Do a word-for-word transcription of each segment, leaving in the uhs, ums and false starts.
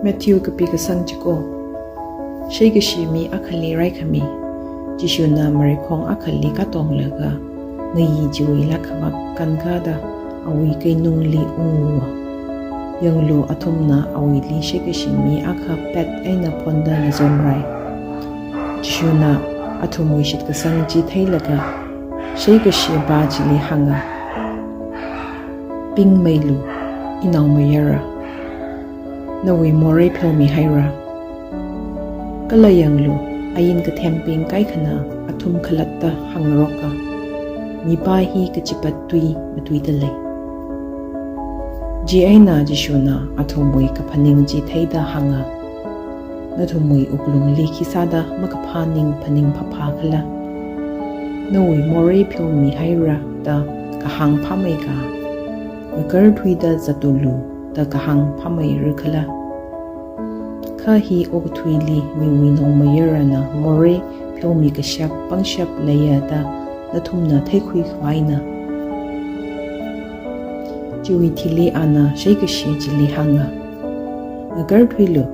Matthew kapi kasang chiko. Sheikashi mi akhali raikhami. Jishuna marikhong akhali katonglaga, ngayi chiwui lakhavak kankada awui keinungli unguwa. Yanglu, athumna awuili sheikashi mi akha pet eina phonda ngazonrai. Jishuna athumwui shitkasang chi theilaga, sheikashipa chili hānga, Pingmeilu, inaomayara. Nawui morei pheomihaira. Kala yanglu, ain kathembing kaikhana athum khalatta hāngaroka, Mipa hi kachipat tui matuida lei. Chieina Jishuna athumwui kaphaning chi theida hānga, Nathumwui wuklungli khisāda makaphā ning phaningphaphā khala? Nawui morei pheomihaira da kahāng phāmeika? Ngakarthuida zatulu da kahāng phāmeira khala? Kha hi okathuili miwui Naomayarana morei pheomi kashap pangshap leiya da nathumna theikhuikhavaina. Chiwui thili ana sheikashi chili hānga, Ngakarthuilu,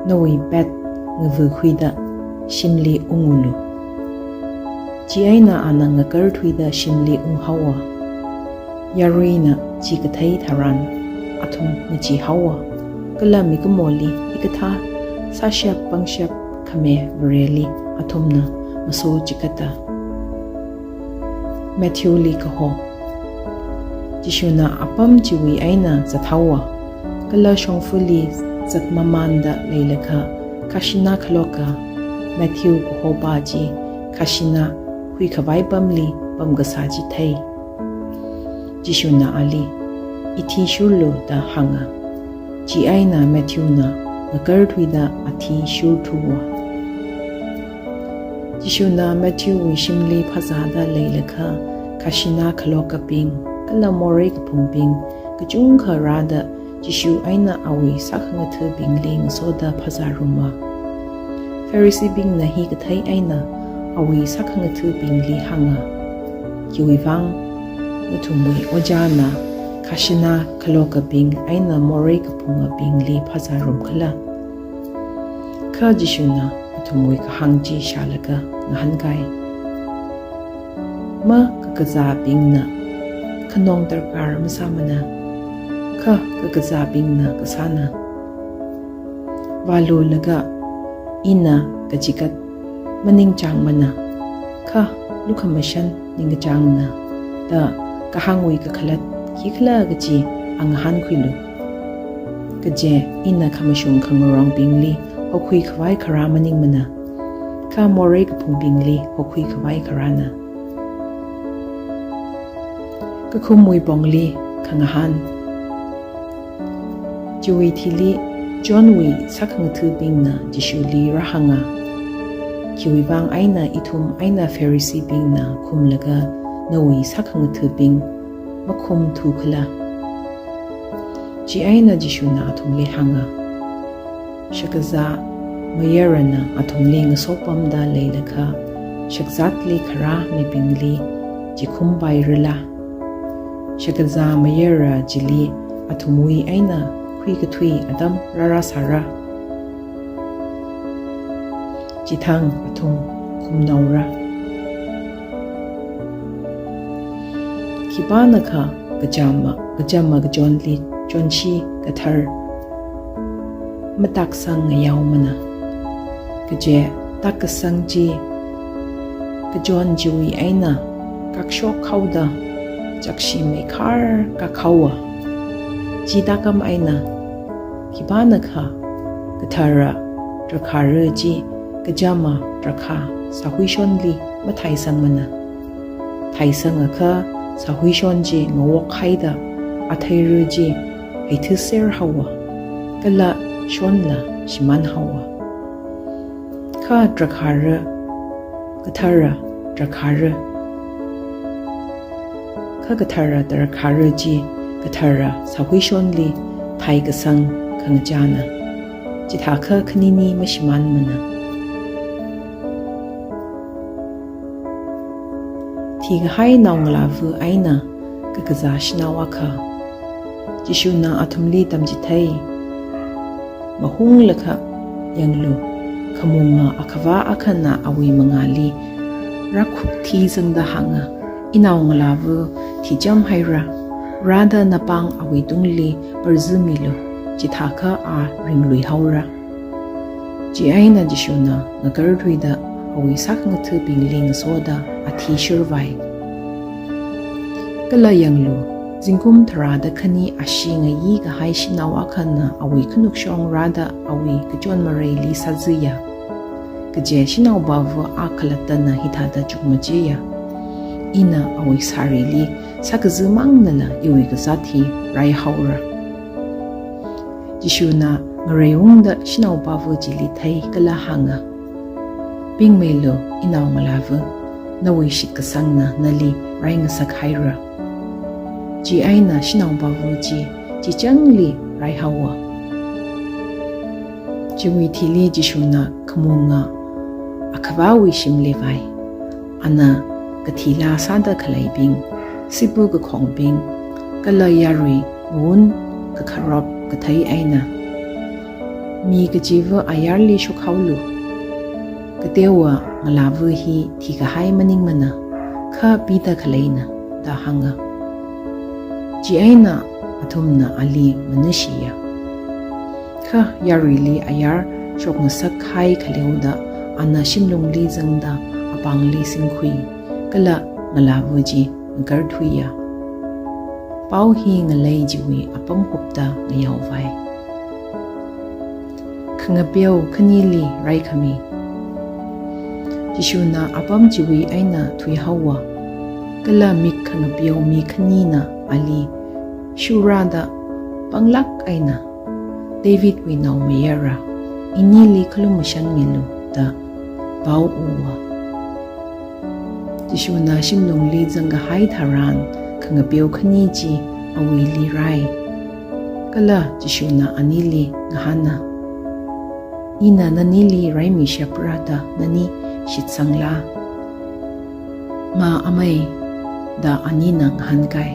nawui pet ngavakhuida shimli ungulu. Chieina ana ngakarthuida shimli unghaowa. Yaruina chi kathei tharan athum ngacheehaowa, kala mikumoli hikathā sāshap pangshap khami Vareli athumna masochikata. Matthewli kaho. Jishuna apam chiwui eina zathaowa, kala shongfali zatmamānda leilakha khajana khaloka Matthew kahopa chi khajana khuikhavai pamli pamkasā chi thei. Jishuna ali, Ithishurlu da hānga. Chieina Matthewna ngakarthuida athishurthuwa. Jishuna Matthewwui shimli phazāda leilakha khajana khalokabing kala morei kaphungbing kachungkha rāda Jishu eina awui sākhangathabingli ngasoda phazāruma. Phariseebingna hi kathei eina awui sākhangathabingli hānga, Khiwuivang nathumwui ojāna khajana khalokabing eina morei kaphungabingli phazārum khala? Kha Jishuna athumwui kahāng chi shālaga ngahānkai, Ma kakazābingna khanong darkar masāmana, kha kakazābingna kasāna. Vālulaga ina kachigat maningchāngmana, kha lukhamashan ningkachāngna da kahāngwui kakhalat khikhala kaji ngahānkhuilu. Kaje ina khamashung khangarongbingli hokhuikhavai kharā maningmana, kha morei kaphungbingli hokhuikhavai kharāna. Kakhumwui pongli khangahān. Chiwui thili Johnwui sākhangathabingna Jishuli rāhānga, Khiwuivang eina ithum eina Phariseebingna khumlaga nawui sākhangathabing makhumthu khala? Chieina Jishuna athumli hānga, Shakazā mayarana athumli ngasopamda leilakha, shakzatli kharā mibingli chikhumpairala? Shakazā mayara chili athumwui eina khuikathui atam rārāsāra. Chithang athum khumnaora. Khipānakha kachama, kachama kachonli chonshi kathar matāksang ngayaomana. Kaje tākkasang chi kachon chiwui eina kakshok haoda chakshi meikhar kakhaowa. Chi tākam eina khipānakha kathara drakhāra chi kachama drakhā sāhuishonli mathaisangmana. Thaisangakha sāhuishon chi ngawokhaida atheira chi heithuser haowa, kala shonla shimān haowa. Kha drakhāra, kathara drakhāra, kha kathara drakhāra chi kathara sāhuishonli thaikasang khangachāna. Chithākha khanini mashimānmana. Thikahai naongalāva eina kakazā shanao akha. Jishuna athumli tamchithei, mahunglakha, yanglu, khamunga akhava akhana awui mangāli rākhup thizangda hānga, "Inaongalāva thichamhaira, rāda napāng awuitungli parzimilu, chithākha a ringluihaora." Chieina Jishuna ngakarthuida awui sākhangathabingli ngasoda athishurvai. Kala yanglu, zingkum tharāda khani ashee ngayi kahai shanao akhana awui khanukshong rāda awui kachonmareili sāzaya. Kaje shanaopava a khalattana hithāda chukmajeya, "Ina awui sārili sākaza mangnala iwui kazāt hi raihaora." Jishuna ngareiungda shanaopava chili thei kala hānga, "Pingmeilu, inaongalāva, nawui shitkasangna nali raingasakhaira." Chieina shanaopava chi chichangli raihaowa. Chiwui thili Jishuna khamunga akhavawui shimli vai. Ana kathila sāda khaleibing, sipa kakhongbing, kala yarui ngun kakharop kathei eina, "Mi kachiva ayarli shokhaolu. Kateowa ngalāva hi thikahai maningmana, kha pida khaleina," da hānga. Chieina athumna ali manashiya. Kha yaruili ayar shokngasakhai khaleoda ana shimlungli zangda apāngli singkhui, kala ngalāva chi ngakarthuiya. Pao hi ngalei chiwui apamhupta ngayaovai. Khangapeo khanili raikhami. Jishuna apam chiwui eina thuihaowa. Kala mik khangapeo mi khanina ali shurāda panglāk eina, "Davidwui naomayara, inili khalumashanmilu," da pao uwa. Jishuna shimlungli zangkahai tharan khangapeo khani chi awuili rai. Kala Jishuna anili ngahāna, "Ina nanili raimishapra da nani shitsangla?" "Mā, amei," da anina ngahānkai.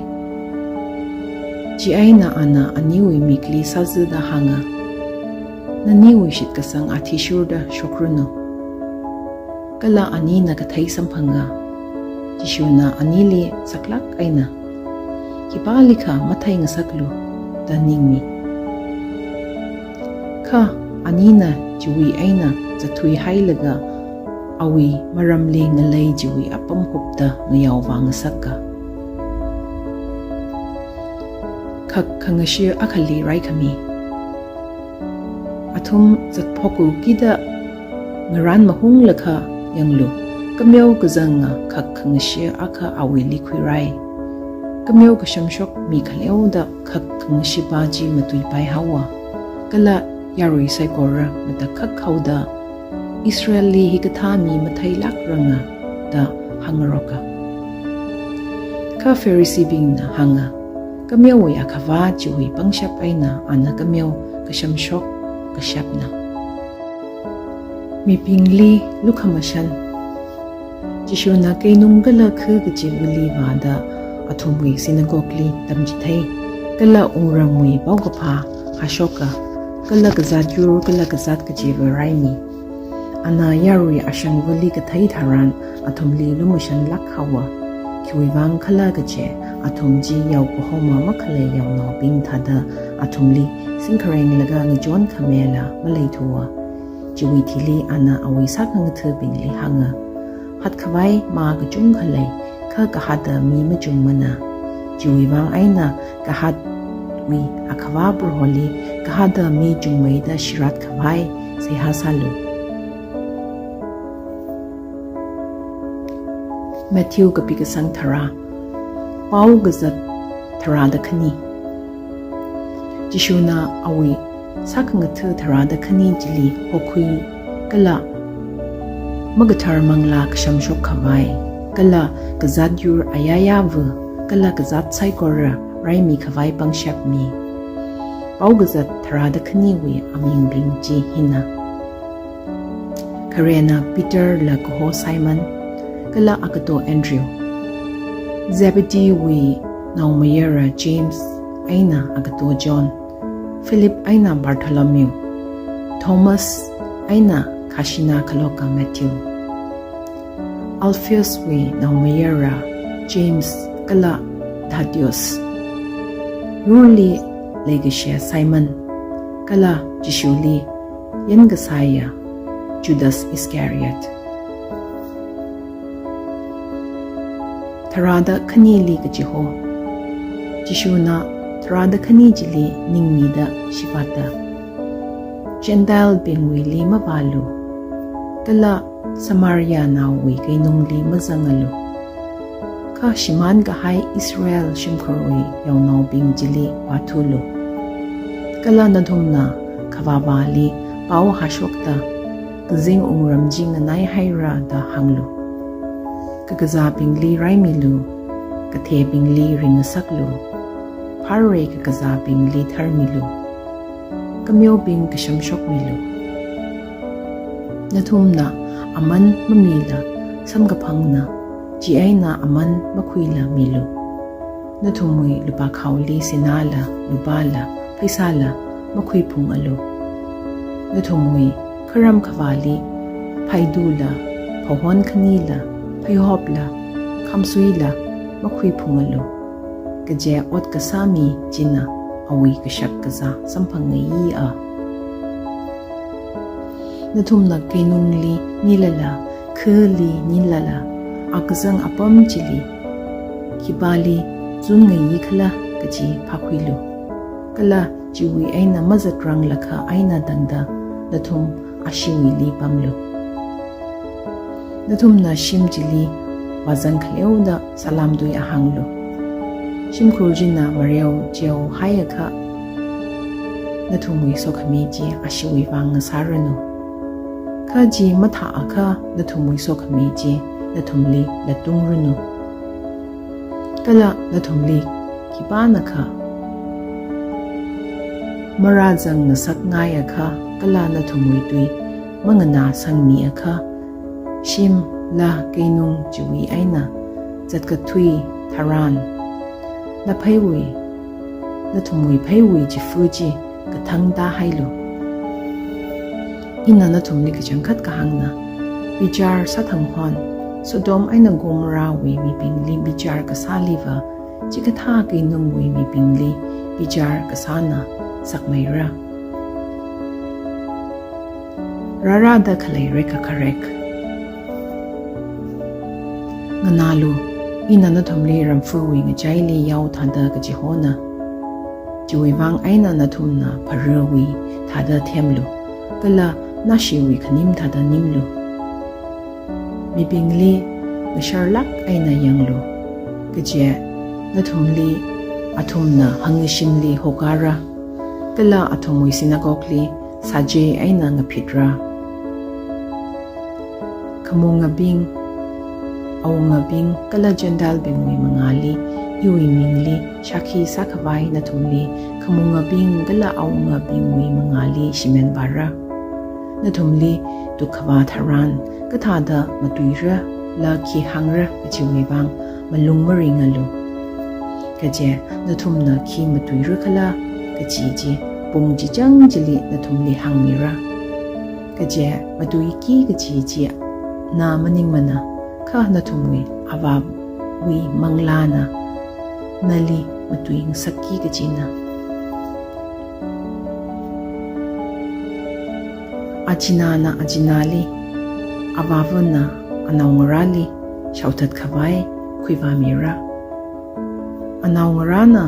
Chieina ana aniwui mikli sāzada hānga, "Naniwui shitkasang athishurda shokranu." Kala anina kathei samphanga. Jishuna anili saklāk eina, "Khipālikha matheingasaklu," da ningmi. Kha anina chiwui eina zatthuihailaga awui maramli ngalei chiwui apamhupta ngayaovā ngasaka. Khak khangashi akhali raikhami. Athum zatphokhaokida ngarān mahunglakha, yanglu, kameo kazanga khak khangashi akha awuili khuirai. Kameo kashamshok mi khaleoda khak khangashipa chi matuipaihaowa. Kala yarui saikora matakhak haoda, "Israelli hikathā mi matheilākranga," da hāngaroka. Kha Phariseebingna hānga, "Kameowui akhava chiwui pangshap eina ana kameo kashamshok kashapna." Mibingli lukhamashan. Jishuna keinung kala kha kachivali vāda athumwui synagogueli tamchithei, kala wungramwui paokaphā hāshoka, kala kazāt yur kala kazāt kachiva raimi. Ana yarui ashangvali kathei tharan athumli lumashanlāk haowa. Khiwuivang khala kaje, athum chi yao kahoma makhalei yaonaobing thāda athumli singkharenglaga ngachon khamela maleithuwa. Chiwui thili ana awui sākhangathabingli hānga, "Hatkhavai mā kachungkha lei, kha kahata mi machungmana. Chiwuivang eina kahatwui akhava Proholi kahata mi chungmeida shiratkhavai seihā sālu." Matthew kapi kasang tharā. Pao kazat tharāda khani. Jishuna awui sākhangatha tharāda khani chili hokhui kala makathar manglā kashamshok khavai, kala kazāt yur ayāyāva, kala kazāt saikora raimi khavai pangshap mi. Pao kazat tharāda khaniwui amingbing chi hina. Kharena Peter la kaho Simon, kala agato Andrew. Zebedee wui naomayara James eina agato John. Philip eina Bartholomew. Thomas eina khashina khaloka Matthew, Alphaeus wui naomayara James kala Thaddeus, yurli leikashiya Simon, kala Jishuli yankasāya Judas Iscariot. Tharāda khanili kachiho. Jishuna tharāda khani chili ningmida shivāta, Gentile bingwuili mavālu, kala Samarianaowui keinungli mazangalu, kha shimānkahai Israel shimkhurwui yaonaobing chili vāthulu. Kala nathumna kavāvāli pao hāshokta, kazing wungram chi nganaihaira da hānglu. Kakazābingli raimilu, kathebingli ringngasaklu, pharei kakazābingli tharmilu, kameobing kashamshokmilu. Nathumna aman mamila samkaphangna, chieina aman makhuila milu. Nathumwui lupākhaoli sināla, lupāla, pheisāla makhuiphungalu. Nathumwui kharam khavāli phaidula, phahon khanila, pheihopla, khamsuila makhuiphungalu. Kaje ot kasā mi china awui kashak kazā samphangngaiya. Nathumna keinungli nilala, khali nilala, akazang apam chili khipāli zunngayikhala kaji phākhuilu. Kala chiwui eina mazatranglakha eina tangda nathum ashiwuili pamlu. Nathumna shim chili vāzang khaleoda salām tui ahānglu. Shimkhur china mareo cheohaiakha, nathumwui sokhami chi ashiwui vang ngasāranu. Kha chi mathāakha nathumwui sokhami chi nathumli latungranu. Kala nathumli khipānakha marāzang ngasakngaiakha, kala nathumwui tui manganāsangmiakha, shimla keinung chiwui eina zatkathui tharan, napheiwui, nathumwui pheiwui chifa chi kathang tāhailu. Ina nathumli kachangkhat kahāngna, bichar sāthanghon, Sodom eina Gomorrahwui mibingli bichar kasāliva, chikathā keinungwui mibingli bichar kasāna sakmeira. Rārada khalei rek kakharek. Nganālu, ina nathumli ramfawui ngachaili yao thāda kachihona. Chiwui vang eina nathumna pharawui thāda themlu, kala nashiwui khanim thāda nimlu. Mibingli ngasharlāk eina yanglu, kaje nathumli athumna hangshimli hokara, kala athumwui synagogue li saje eina ngaphitra. Khamungabing, awungabing kala Gentile bingwui mangāli iwui mingli shākhi sākhavai nathumli khamungabing kala awungabingwui mangāli shimenvāra. Nathumli tukkhavā tharan kathāda matuirala khi hāngra kajiwui vang malung maringalu. Kaje nathumna khi matuirakhala kaji chi pung chichang chili nathumli hāngmira. Kaje matuiki kaji chi na maningmana, kha nathumwui Avāwui Manglāna nali matuingasakki kajina. Achinana achinali, avāvana anaongarāli shaothatkhavai khuivāmira. Anaongarāna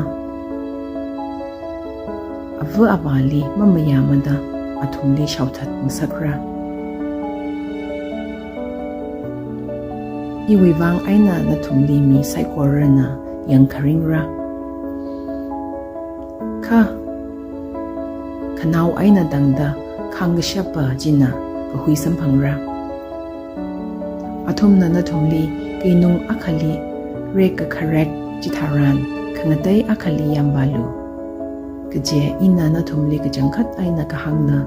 ava avāli mamayāmada athumli shaothat ngasakra. Iwui vang eina nathumli mi saikorana yangkharingra. Kha khanao eina tangda khāngkashapa china kahui samphangra. Athumna nathumli keinung akhali rek kakharek chitharan khangatei akhali yamvālu. Kaje ina nathumli kachangkhat eina kahāngna,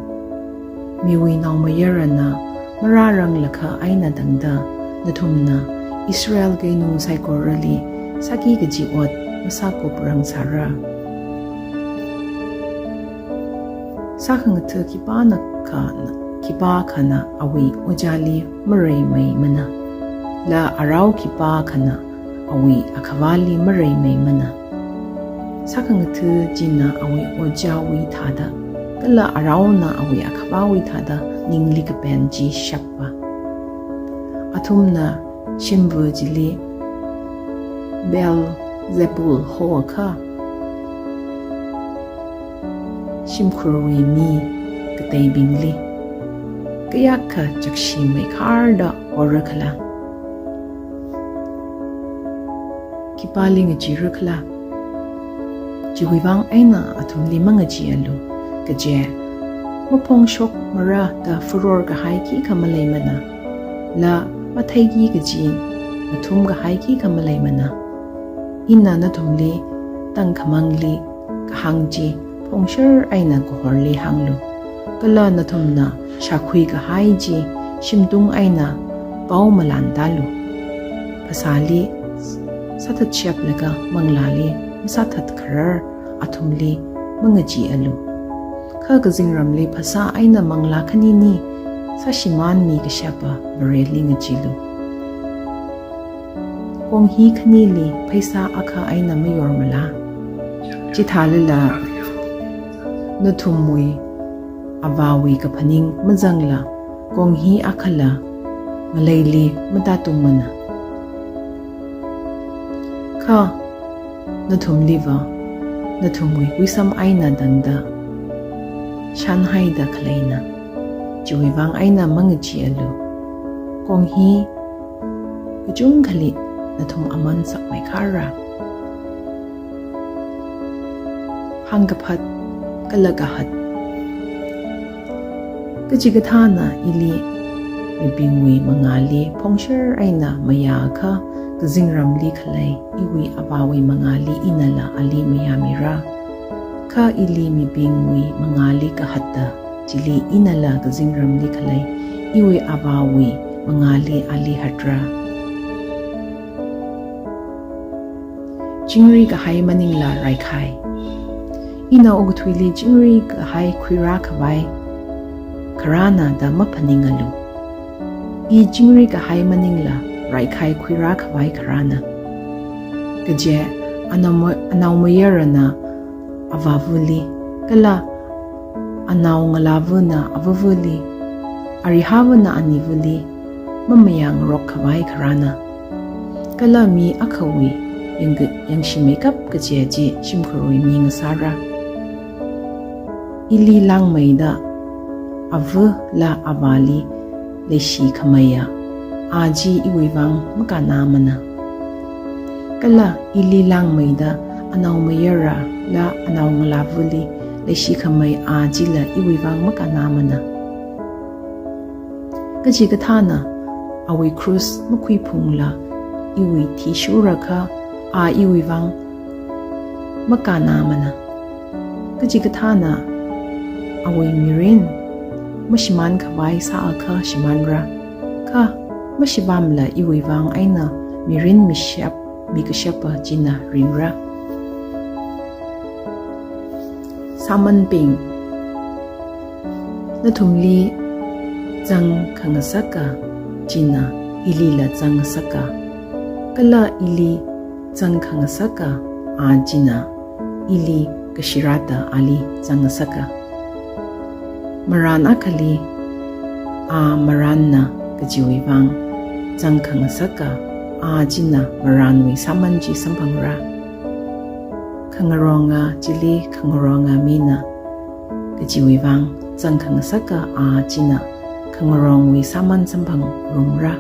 miwui naomayarana marāranglakha eina tangda nathumna Israel keinung saikorali sāki kaji ot masākuprang sāra. Sākhangatha khipāna khana, khipākhana awui ojāli mareimeimana, kala arao khipākhana awui akhavāli mareimeimana. Sākhangatha china awui ojāwui thāda, kala araona awui akhavāwui thāda ningli kapen chi shapva. Athumna shimva chili Beelzebul hoakha, shimkhurwui mi kateibingli kayākha chakshimei kharda horra khala? Khipāli ngacheera khala? Chiwui vang eina athumli mangacheealu, kaje maphongshokmara da furor kahai khikha maleimana, kala matheiki kaji mathum kahai khikha maleimana. Ina nathumli tangkhamangli kahāng chi phongshar eina kahorli hānglu, kala nathumna shākhui kahai chi shimtung eina pao malantālu. Phasāli sāthatshap laga manglāli masāthat kharar athumli mangacheealu. Kha kazingramli phasā eina manglā khanini sāshimānmi kashapa Vareli ngacheelu. Konghi khanili pheisā akha eina mayormala? Chithālala nathumwui Avāwui kaphaning mazangla konghi akhala ngaleili matātungmana. Kha nathumliva nathumwui kuisam eina tangda shānhaida khaleina. Chiwui vang eina mangacheealu. Konghi kachungkhali nathum aman sakmei kharra. Hāngkaphat kala kahat. Kachikathāna ili mibingwui mangāli phongshar eina mayākha, kazingramli khalei iwui Avāwui mangāli inala ali mayāmira. Kha ili mibingwui mangāli kahatta, chili inala kazingramli khalei iwui Avāwui mangāli ali hatra. Chingri kahai maningla raikhai. Ina okathuili chingri kahai khuirā khavai kharāna da maphaningalu. I chingri kahai maningla raikhai khuirā khavai kharāna. Kaje anao ma-, anaomayarana avāvali, kala anaongalāvana avavali, arihāvana aniwuili mamayāngarok khavai kharāna. Kala mi akhawui yangka-, yangshi meikap kaje chi shimkhurwui mi ngasāra. Ili langmeida avā kala avāli leishikhameiya a chi iwui vang makannāmana. Kala ili langmeida anaomayara kala anaongalāvali leishikhamei a chila iwui vang makannāmana. Kachikathāna awui krus makhuiphungla iwui thi shurakha a iwui vang makannāmana. Kachikathāna awui mirin mashimān khavai sāakha shimānra, kha mashivāmla iwui vang eina mirin mishap, mikashapa china ringra. Sāmanbing. Nathumli zangkhangasaka china ilila zangngasaka, kala ili zangkhangasaka a china ili kashirāda ali zangngasaka. Marān akhali a marānna kajiwui vang zangkhangasaka a china marānwui sāman chi samphangra. Khangaronga chili khangaronga mina kajiwui vang zangkhangasaka a china khangarongwui sāman samphangrumra.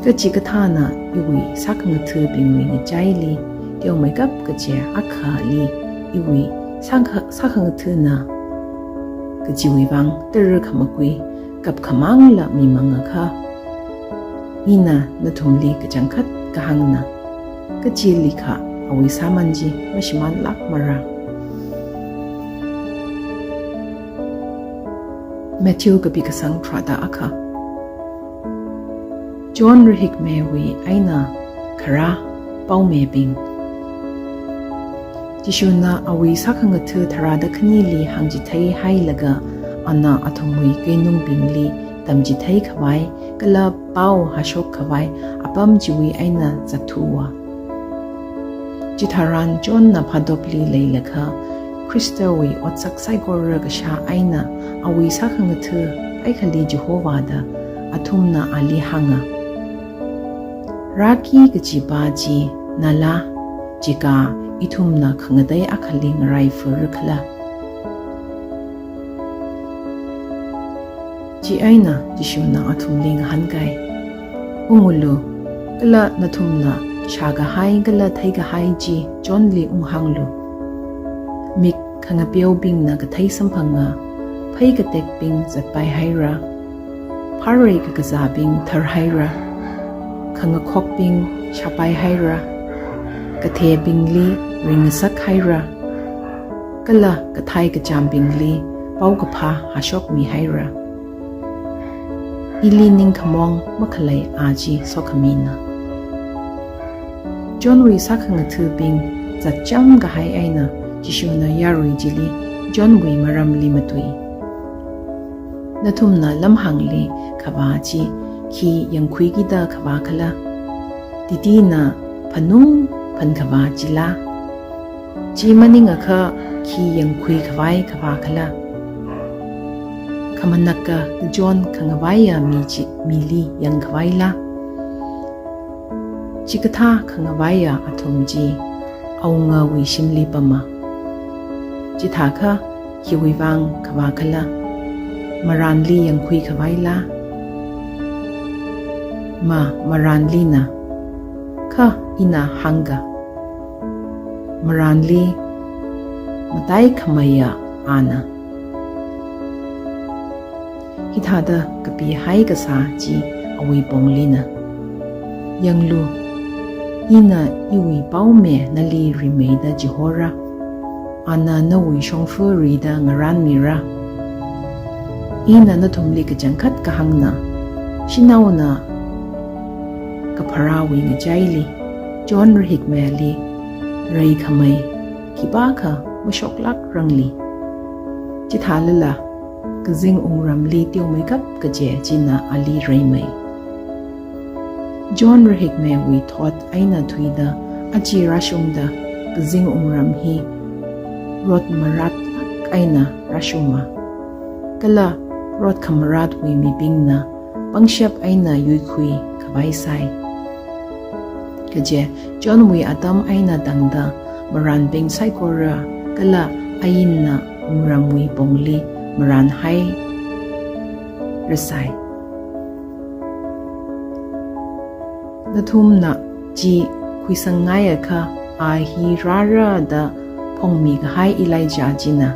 Kachikathāna iwui sākhangathabingwui ngachaili teomeikap kaje akhali iwui sākha-, sākhangathana kajiwui vang tara khamakui kapkhamangla mimangakha, ina nathumli kachangkhat kahāngna, kachilikha awui sāman chi mashimānlākmara. Matthew kapi kasang tharāda akha. John rahikmewui eina kharā paomibing. Jishuna awui sākhangatha tharāda khanili hāngchithei hailaga ana athumwui keinungbingli tamchithei khavai kala pao hāshok khavai apam chiwui eina zatthuwa. Chitharan Johnna phātopli leilakha, Khristawui otsak saikora kashā eina awui sākhangatha phaikhali chihova da athumna ali hānga. Rāki kachipa chi nala, chika ithumna khangatei akhali ngaraifarakhala? Chieina Jishuna athumli ngahānkai, Ungulu, kala nathumna shākahai kala theikahai chi Johnli unghānglu. Mik khangapeobingna kathei samphanga, phei katekbing zatpai haira, pharei kakazābing tharhaira, khangakhokbing shāpai haira, kathebingli ringngasak haira, kala kathai kachāmbingli paokaphā hāshokmi haira. Ili ningkhamong makhalei a chi sokhamina. Johnwui sākhangathabing zatcham kahai eina Jishuna yarui chili Johnwui maramli matui. Nathumna lamhāngli khavā chi khi yangkhuikida khavā khala? Titina phanung phankhavā chila? Chi maningakha khi yangkhui khavai khavā khala? Khamanaka kachon khangavaiya mi chi, mili yangkhavaila? Chikathā khangavaiya athum chi awungawui shimli pama. Chithākha khiwui vang khavā khala? Marānli yangkhui khavaila? Ma, marānlina. Kha ina hāngga, marānli mataikhameiya ana. Hithāda kapihai kasā chi awui ponglina. Yanglu, ina iwui paome nali rimeida chihora, ana nawui shongfa rida ngarānmira. Ina nathumli kachangkhat kahāngna, shanaona kapharāwui ngachaili, John Rahikmeli reikhamei khipākha mashoklākrangli. Chithālala, kazing wungramli teomeikap kaje china ali reimei. John Rahikmewui thot eina thuida aja rāshungda kazing wungram hi rot maratlāk eina rāshunga. Kala rot khamaratlui mibingna pangshap eina yuikhui khavai sai. Kaje Johnwui atam eina tangda marānbing saikora kala ainna wungramwui pongli marānhairasai. Nathumna chi khuisangngaiakha a hi rāra da phongmi kahai Elijah china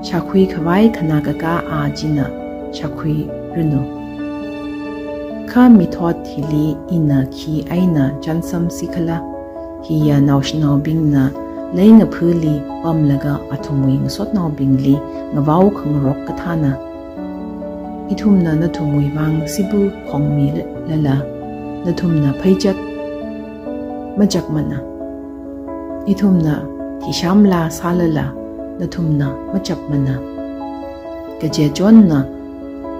shākhui khavai khanā kakā a china shākhuiranu. Kha mithot hili ina khi eina chānsamsi khala? Hiya naoshinaobingna leingaphali pamlaga athumwui ngasotnaobingli ngavao khangarok kathāna. Ithumna nathumwui vang sibu khongmilala, nathumna pheichat machakmana. Ithumna thishamla sālala, nathumna machakmana. Kaje Johnna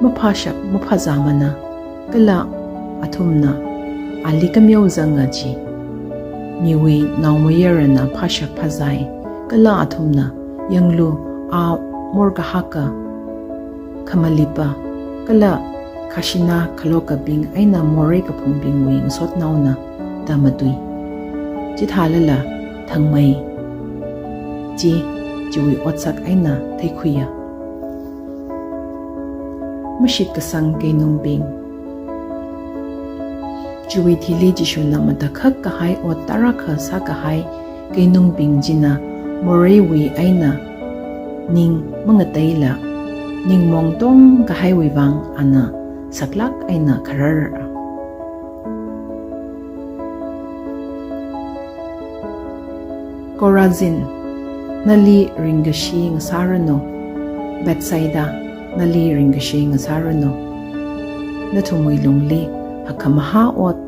maphāshak maphāzāmana, kala athumna ali kameo zanga ji. Miwui Naomayarana phāshak phāzai, kala athumna, yanglu, a morkahaka, khamalipa, kala khashina khalokabing eina morei kaphungbingwui ngasotnaona da matui. Chithālala thangmei chi chiwui otsak eina theikhuiya. Mashitkasang keinungbing. Chiwui thili Jishuna matakhak kahai ot tarākha sākahai keinungbing china moreiwui eina ning mangateila, ningmong tongkahaiwui vang ana saklāk eina kharara. Korazin, nali ringkashi ngasāranu. Bethsaida, nali ringkashi ngasāranu. Nathumwui lungli hakkhamahā ot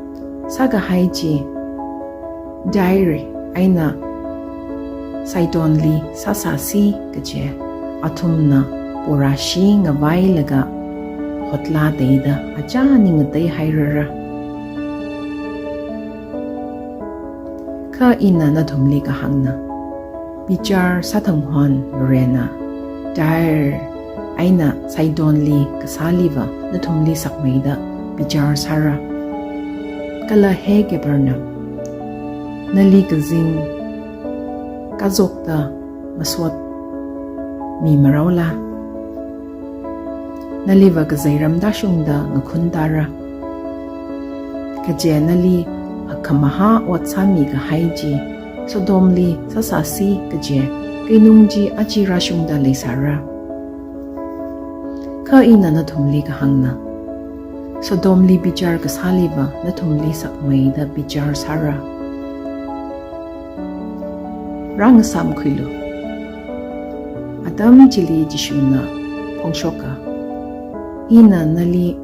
sākahai chi Tyre eina Sidonli sāsāsi kaje athumna orashi ngavailaga hotla teida achā ning ngatei hairara. Kha ina nathumli kahāngna, bichar sāthanghon Varena Tyre eina Sidonli kasāliva nathumli sakmeida bichar sāra. Kala he Capernaum, nali kazing kazokta masot mimaraola? Naliva kazeiram tāshungda ngakhun tāra. Kaje nali hakkhamahā ot sāmi kahai chi Sodomli sāsāsi kaje keinung chi aja rāshungda leisāra. Kha ina nathumli kahāngna, Sodomli bichar kasāliva nathumli sakmeida bichar sāra. Rāngasāmkhuilu. Atam chili Jishuna phongshoka, ina nali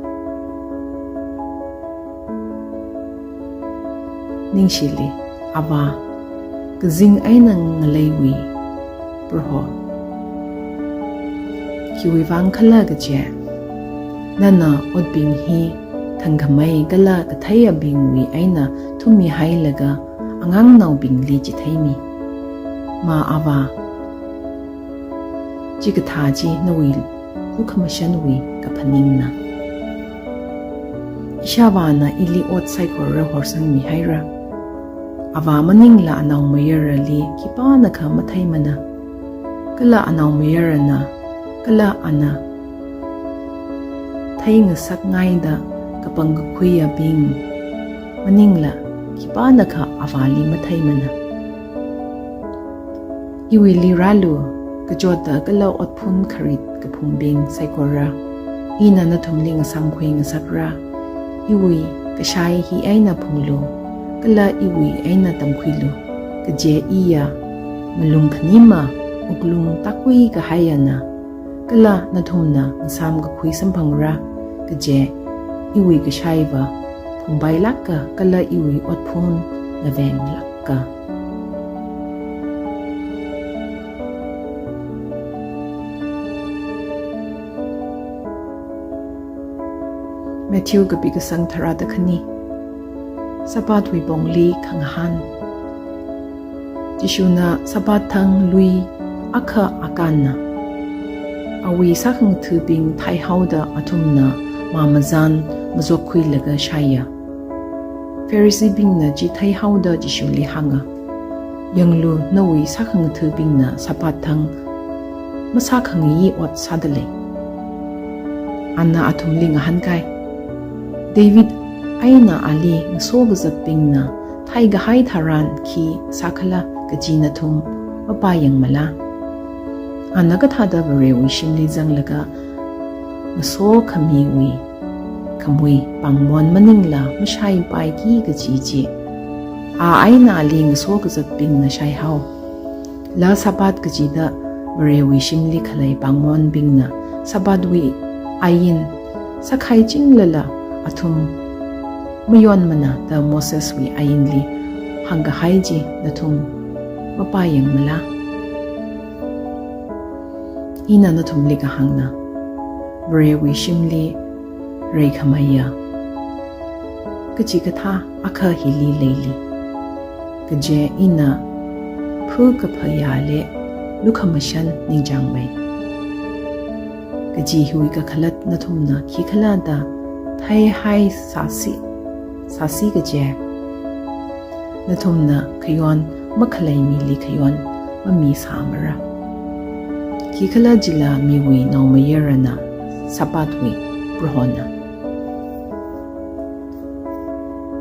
ningshili, Avā, kazing eina ngaleiwui Proho. Khiwuivang khala kaje, nana otbing hi thangkhamei kala katheiabingwui eina thummihailaga angangnaobingli chitheimi. Ma Avā, chikathā chi nawui lukhamashanwui kaphaningna. Ishāvāna ili ot saikora horsangmihaira. Avā maningla anaomayarali khipānakha matheimana. Kala anaomayarana, kala ana theingasakngaida kapang kakhuiyabing maningla khipānakha avāli matheimana. Iwuili rālu, kachotda kala otphun kharit kaphungbing saikora, ina nathumli ngasāmkhui ngasakra. Iwui kashai hi eina phunglu, kala iwui eina tamkhuilu, kaje iya malung khanima wuklung tākhui kahaiyana. Kala nathumna ngasāmkakhui samphangra, kaje iwui kashaiva phungpailāka kala iwui otphun ngavenglāka. Matthew kapi kasang tharāda khani. Sabbathwui pongli khangahān. Jishuna Sabbath thang lui akha akanna, awui sākhangathabing thaihaoda athumna mamazan mazokkhuilaga shaiya. Pharisee bingna chi theihaoda Jishuli hānga, "Yanglu, nawui sākhangathabingna Sabbath thang masākhangayi ot sādalei." Ana athumli ngahānkai, "David eina ali ngasokazatbingna thaikahai tharan khi sākhala kaji nathum mapāyangmala? Ana kathāda Varewui shimli zanglaga ngasokhamiwui khamui pāngmon maningla mashaipaiki kaji chi, a eina ali ngasokazatbingna shaihao. La Sabbath kachida Varewui shimli khalei pāngmonbingna Sabbathwui ain sākhaichingla athum mayonmana da Moseswui ainli hāngkahai chi nathum mapāyangmala? Ina nathumli kahāngna, Varewui shimli reikhameiya kachikathā akha hili leili, kaje ina phukaphayāli lukhamashan ningchāngmei. Kaji hiwui kakhalat nathumna khikhala da theihaisāsi, sāsi kaje, nathumna khayon makhalei mili khayon mamisāmara. Khikhalajila miwui naomayarana Sabbathwui Prohona."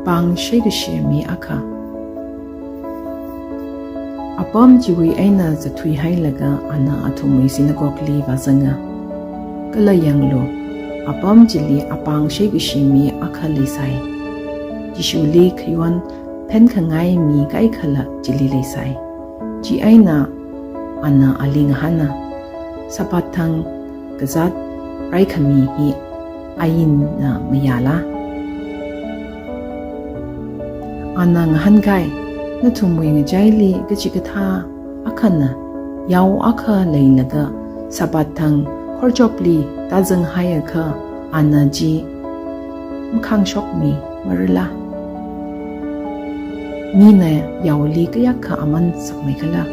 Pāng sheikashi mi akha. Apam chiwui eina zatthuihailaga ana athumwui synagogue li vāzanga. Kala yanglu, apam chili apāng sheikashi mi akha leisai. Jishuli khayon phenkhangai mi kaikhala chili leisai. Chieina ana ali ngahāna, "Sabbath thang kazat raikhami hi ainna mayāla?" Ana ngahānkai, "Nathumwui ngachaili kachikathā akhana yao akha leilaga Sabbath thang khorchopli tāzanghaiakha ana chi makhāngshokmimarala? Mina yaoli kayākha aman sakmeikhala?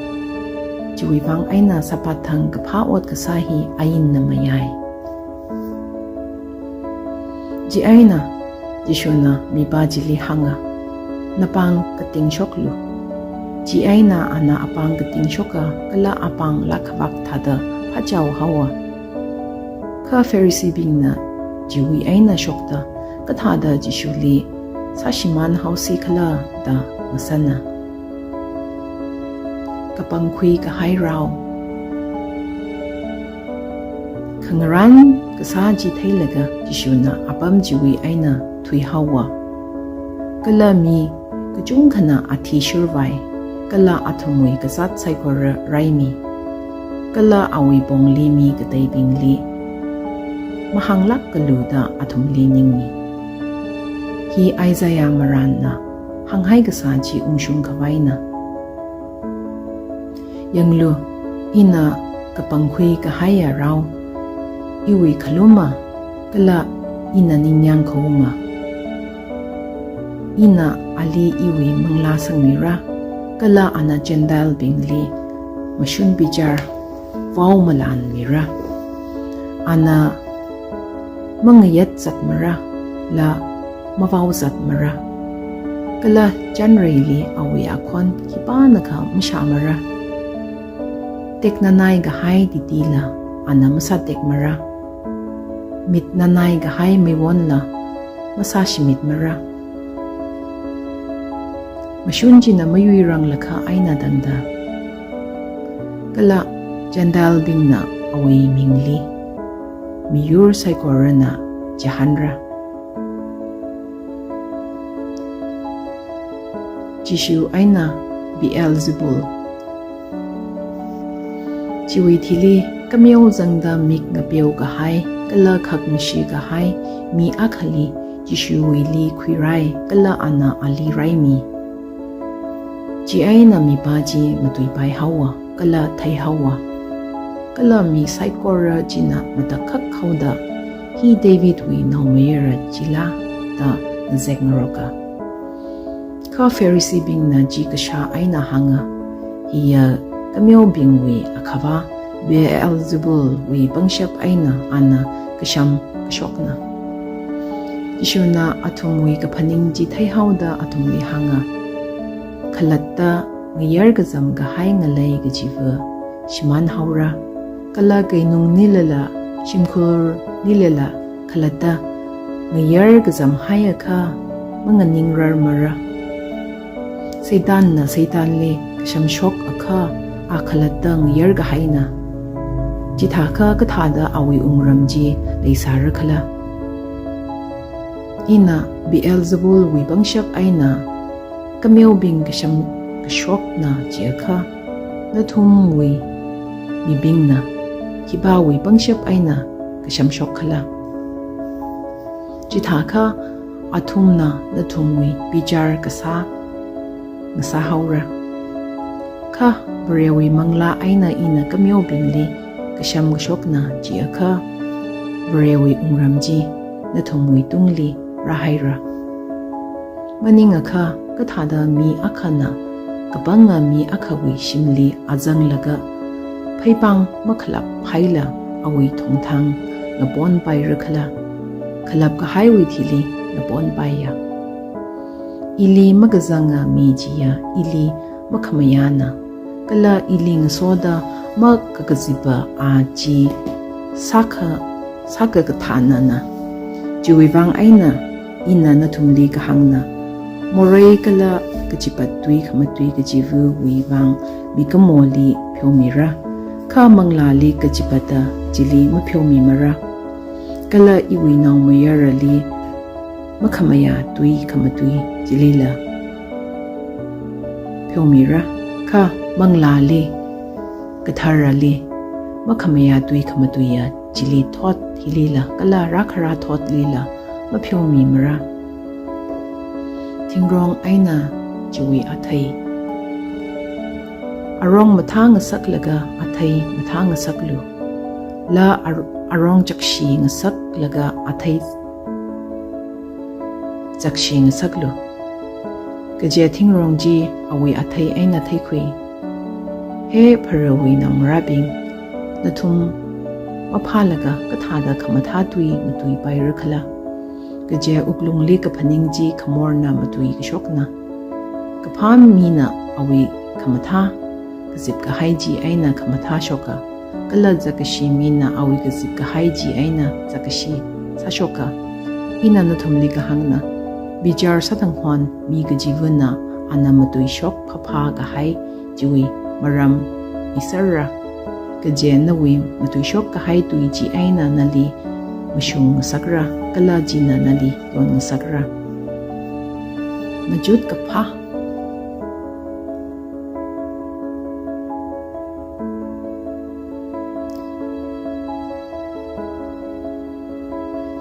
Chiwui vang eina Sabbath thang kaphā ot kasā hi ainna mayai. Chieina Jishuna mipā chili hānga, "Napāng katingshoklu." Chieina ana apāng katingshoka kala apāng lākhavak thāda phāchao haowa. Kha Phariseebingna chiwui eina shokta kathāda Jishuli sāshimān haosikhala da ngasana. Kapangkhui kahai rao. Khangarān kasā chi theilaga Jishuna apam chiwui eina thuihaowa. Kala mi kachungkhana athishurvai, kala athumwui kazāt saikora raimi. Kala awui pongli mi kateibingli mahānglākkalu da athumli ningmi. Hi Isaiah marānna hānghai kasā chi ungshung khavaina. Yanglu, ina kapangkhui kahaiya rao, iwui khaluma, kala ina ningyāng khaunga. Ina ali iwui manglā sangmira, kala ana Gentile bingli mashun bichar vao malanmira. Ana mangayatzatmara, la mavaozatmara. Kala chanreili awui akhon khipānakha mashāmara. Teknanai kahai titila ana masātekmara. Mitnanai kahai meiwonla masāshimitmara. Mashun china mayuiranglakha eina tangda. Kala Gentile bingna awui mingli miyur saikorana chihānra. Jishu eina Beelzebul. Chiwui thili kameo zangda mik ngapeo kahai, kala khak ngashi kahai mi akhali Jishuwuili khuirai, kala ana ali raimi. Chieina mipā chi matuipai haowa, kala thei haowa. Kala mi saikora china matakhak haoda, "Hi Davidwui naomayara chila?" da ngazek ngaroka. Kha Phariseebingna chi kashā eina hānga, "Hiya kameobingwui akhava Beelzebulwui pangshap eina ana kasham kashokna." Jishuna athumwui kaphaning chi theihaoda athumli hānga, "Khalatta ngayar kazam kahai ngalei kachiva shimān haora, kala keinung nilala, shimkhur nilala khalatta ngayar kazam haiakha manganingrarmara. Satanna Satanli kashamshokakha a khalatta ngayar kahaina. Chithākha kathāda awui wungram chi leisārakhala? Ina Beelzebulwui pangshap eina kameobing kasham kashokna chiakha, nathumwui mibingna khipāwui pangshap eina kashamshokkhala? Chithākha athumna nathumwui bichar kasā ngasā haora. Kha Varewui manglā eina ina kameobingli kasham kashokna chiakha, Varewui wungram chi nathumwui tungli rāhaira. Maningakha kathāda mi akhana kapanga mi akhawui shimli azanglaga pheipāng makhalap haila awui thongthang ngaponpairakhala? Khalap kahaiwui thili ngaponpaiya. Ili makazanga mi chiya ili makhamayāna, kala ili ngasoda makakazipa a chi sākha, sākakathānana. Chiwui vang eina ina nathumli kahāngna, morei kala kachipat tui khamatui kachivawui vang mikumoli pheomira, kha manglāli kachipata chili mapheomimara. Kala iwui naomayarali makhamayā tui khamatui chilila pheomira, kha manglāli, katharali makhamayā tui khamatuiya chili thot hilila, kala rākhara thotlila mapheomimara. Thingrong eina chiwui athei. Arong mathāngasaklaga athei mathāngasaklu. la ar-, arong chakshi ngasaklaga athei chakshi ngasaklu. Kaje thingrong chi awui athei eina theikhui. He Pharawui naongarābing, nathum maphālaga kathāda khamathā tui matuipaira khala? Kaje wuklungli kaphaning chi khamorna matuikashokna. Kaphā mina awui khamathā kazip kahai chi eina khamathā shoka, kala zakkashi mina awui kazip kahai chi eina zakkashi sāshoka. Ina nathumli kahāngna, bichar sāthanghon mi kachivana ana matuishok phāphā kahai chiwui maram miserra. Kaje nawui matuishok kahai tui chi eina nali mashung ngasakra, kala china nali yon ngasakra. Machut kaphā.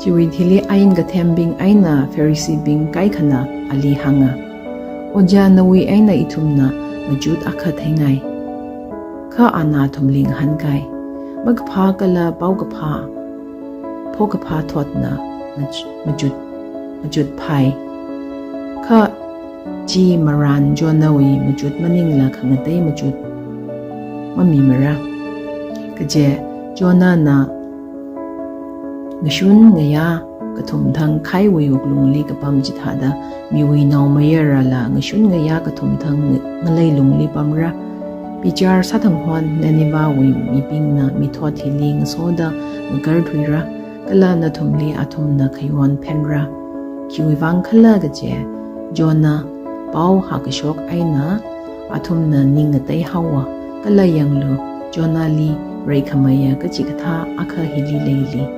Chiwui thili ain kathembing eina Pharisee bing kaikhana ali hānga, Ojā, nawui eina ithumna machut akha theingai. Kha ana athumli ngahānkai, makaphā kala paokaphā, phokaphā thotna mach-, machut, machut phai. Kha chi marān Jonahwui machut maningla khangatei machut mamimara. Kaje Jonahna ngashun ngayā kathumthang khaiwui wuklungli kapam chithāda miwui Naomayarala ngashun ngayā kathumthang ng-, ngalei lungli pamra. Bichar sāthanghon Ninevehwui mibingna mithot hili ngasoda ngakarthuira, kala nathumli athumna khayon phenra. Khiwuivang khala kaje, Jonah pao hākashok eina athumna ning ngateihaowa, kala yanglu, Jonahli reikhameiya kachikathā akha hili leili.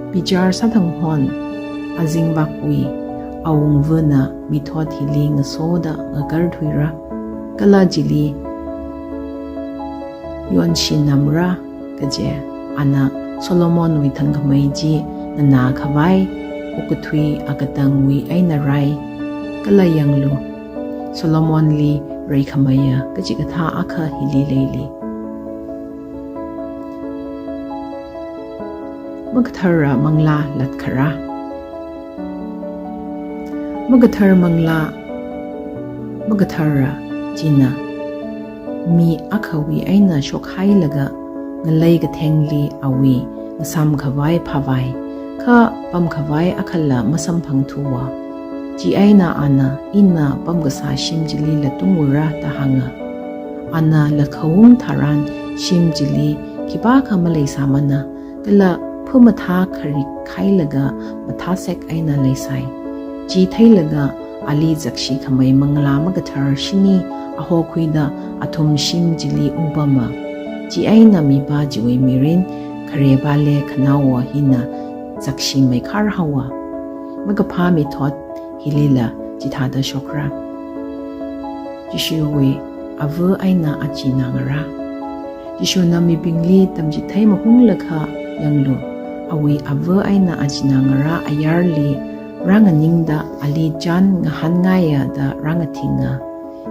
Bichar sāthanghon azingvakwui awungvana mithot hili ngasoda ngakarthuira, kala chili yonshinamra, kaje ana Solomonwui thangkhamei chi nganākhavai okathui akatangwui eina rai, kala yanglu, Solomonli reikhameiya kachikathā akha hili leili. Makathara manglā latkharā. Makathar manglā, makathara china mi akhawui eina shokhailaga ngalei kathengli awui ngasamkhavai phāvai, kha pamkhavai akhala masamphangthuwa. Chieina ana, ina pamkasā shim chili latungura da hānga. Ana latkhaung tharan shim chili khipākha maleisāmana, kala phamathā kharik khailaga mathāsek eina leisai. Chi theilaga ali zakshikhamei manglā makathar shini ahokhuida athum shim chili ungpama. Chieina mipā chiwui mirin kharepāli khanaowa hina zakshimeikhar haowa. Makaphā mithot hilila chithāda shokra. Jishuwui ava eina achinā ngarā. Jishuna mibingli tamchithei mahunglakha, yanglu, awui ava eina achinā ngarā ayarli rānganingda ali chān ngahānngaiya da rāngathinga.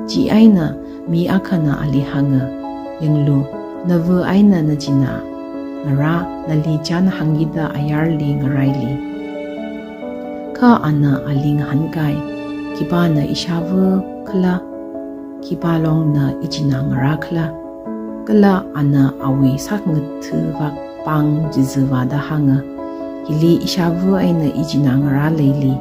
Chieina mi akhana ali hānga, yanglu, nava eina nachinā ngarā nali chān hāngkida ayarli ngaraili. Kha ana ali ngahānkai, khipāna ishāva khala, khipā longna ichinā ngarā khala? Kala ana awui sākhangatha vak pāng chizivāda hānga, hili ishāva eina ichinā ngarā leili.